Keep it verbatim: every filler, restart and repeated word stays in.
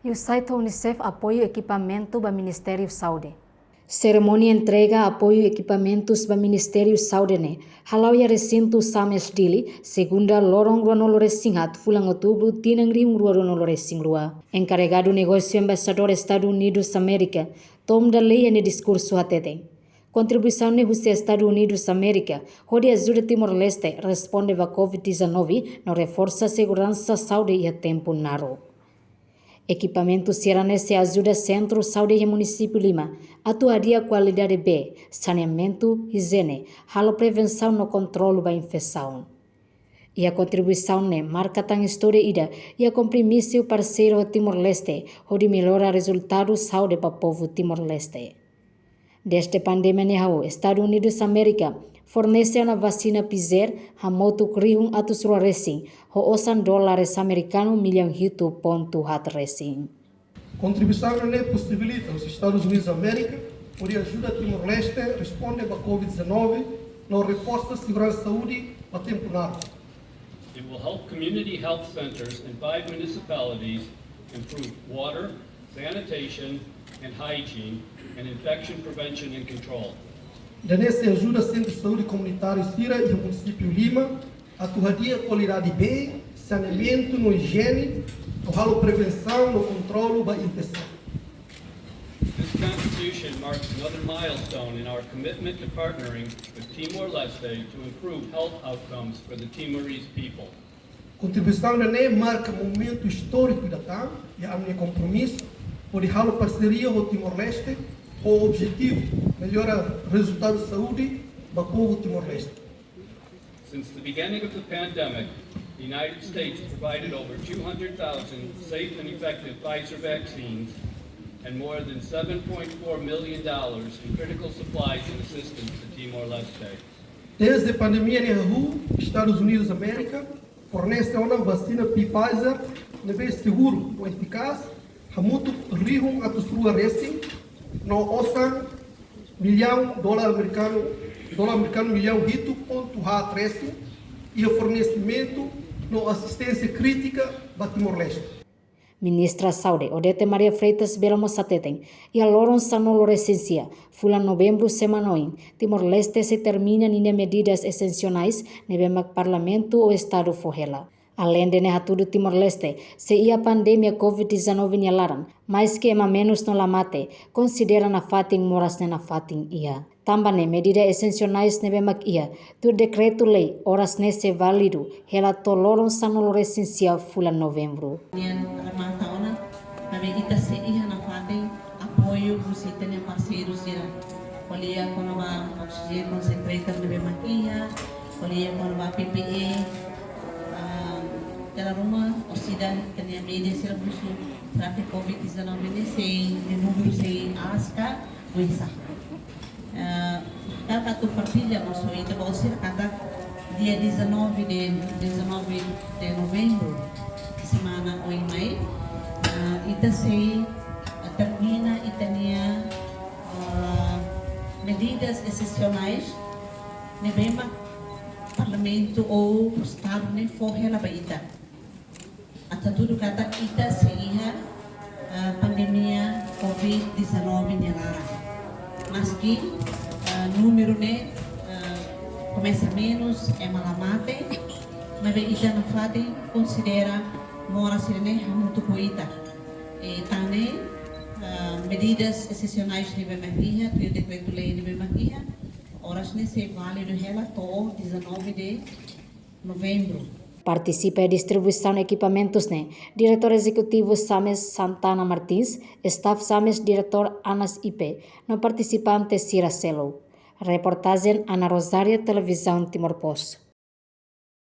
E o site UNICEF apoiu ekipamentu ba Ministériu Saúde. Serimónia entrega apoiu ekipamentus ba Ministériu Saúde ne'e hala'o iha resintu SAMES Dili, segunda loron ruanulu resin haat fulan outubru tinan rihun rua ruanulu resin rua. Enkarregadu negósiu Embaixadór Estadu Unidus Amérika, Tom Daley, iha nia diskursu hateten, kontribuisaun ne'e husi Estadu Unidus Amérika hodi ajuda Timor-Leste responde ba COVID dezanove no reforsa seguransa saúde iha tempu naruk. Ekipamentu sira-ne'e sei ajuda sentru saúde iha munisípiu lima atu hadi'a kualidade bee, saneamentu, ijiene, halo prevensaun no kontrolu ba infesaun. Iha kontribuisaun ne'e marka tan istória ida iha kompromisu parseiru ho Timor-Leste hodi mellora rezultadu saúde ba povu Timor-Leste. Dezde pandemia ne'e hahú, Estadu Unidus Amérika fornese ona vasina Pfizer hamutuk rihun atus rua resin ho osan dólares amerikanu millaun hitu pontu haat resin. Kontribuisaun ne'e posibilita os Estadus Unidus Amérika hodi ajuda Timor-Leste responde ba COVID dezanove no reforsa seguransa saúde ba tempu naruk. It will help community health centers in five municipalities improve water, sanitation, and hygiene, and infection prevention and control. Ida-ne'e sei ajuda sentru saúde komunitáriu sira iha munisípiu lima atu hadi'a kualidade bee, saneamentu no ijiene, no halo prevensaun no kontrolu ba infesaun. This contribution marks another milestone in our commitment to partnering with Timor-Leste to improve health outcomes for the Timorese people. Kontribuisaun ne'e marka momentu istóriku ida tan iha ami-nia kompromisu hodi halo parseria ho Timor-Leste ho objetivu mellora rezultadu saúde ba povu Timor-Leste. Since the beginning of the pandemic, the United States provided over two hundred thousand safe and effective Pfizer vaccines and more than seven point four million dollars in critical supplies and assistance to Timor-Leste. Dezde pandemia ne'e hahú, Estadus Unidus Amérika fornese ona vasina Pfizer ne'ebé seguru no efikás, hamutuk rihun atus rua resin no osan millaun dólar amerikanu, dólar amerikanu millaun hitu pontu haat resin, iha fornesimentu no asisténsia krítika ba Timor-Leste. Ministra Saúde, Odete Maria Freitas Belo mós hateten, iha loron sanulu resin sia fulan Novembru semana oin, Timor-Leste sei termina ninia medidas esensionais ne'ebé mak Parlamentu ou Estadu fó hela. Aleinde ne'e hatudu Timor-Leste sei iha pandemia COVID dezanove nia laran, maski ema menus no la mate, konsidera nafatin moras ne'e nafatin iha. Tanba ne'e medida esensionais ne'ebé mak iha tuir dekretu-lei oras ne'e sei válidu hela to'o loron sanulu resin sia fulan Novembru. Nian remata ona, maibé ita sei iha nafatin apoiu husi ita-nia parseiru sira. Ko'alia kona-ba oxygen concentrator ne'ebé mak iha, ko'alia kona-ba P P E, ah, dala ruma orsida ita-nia média sira husu terapi COVID dezanove ne'e sei, nia númeru sei aas ka oinsá. Ah, hakarak atu partilla mós ho ita-boot sira katak dia dezanove de, dezanove de Novembru, semana oin mai, ah, ita sei, ah, termina ita-nia, ah, medidas esensionais ne'ebé mak Parlamentu ou Estadu ne'e fó hela ba ita. Atu hatudu katak ita sei iha, ah, pandemia COVID dezanove nia laran. Maski, ah, númeru ne'e, ah, komesa menus, ema la mate, maibé ita nafatin konsidera moras sira-ne'e hamutuk ho ita. I tan ne'e, ah, medidas esensionais ne'ebé mak iha, tuir dekretu-lei ne'ebé mak iha, oras ne'e sei válidu hela to'o dezanove de Novembru. Partisipa iha distribuisaun ekipamentus ne'e Diretór Ezekutivu SAMES Santana Martins, staff SAMES Diretór Anas Ipe, no partisipante sira seluk. Reportajen Ana Rosária, Televizaun Timor Post.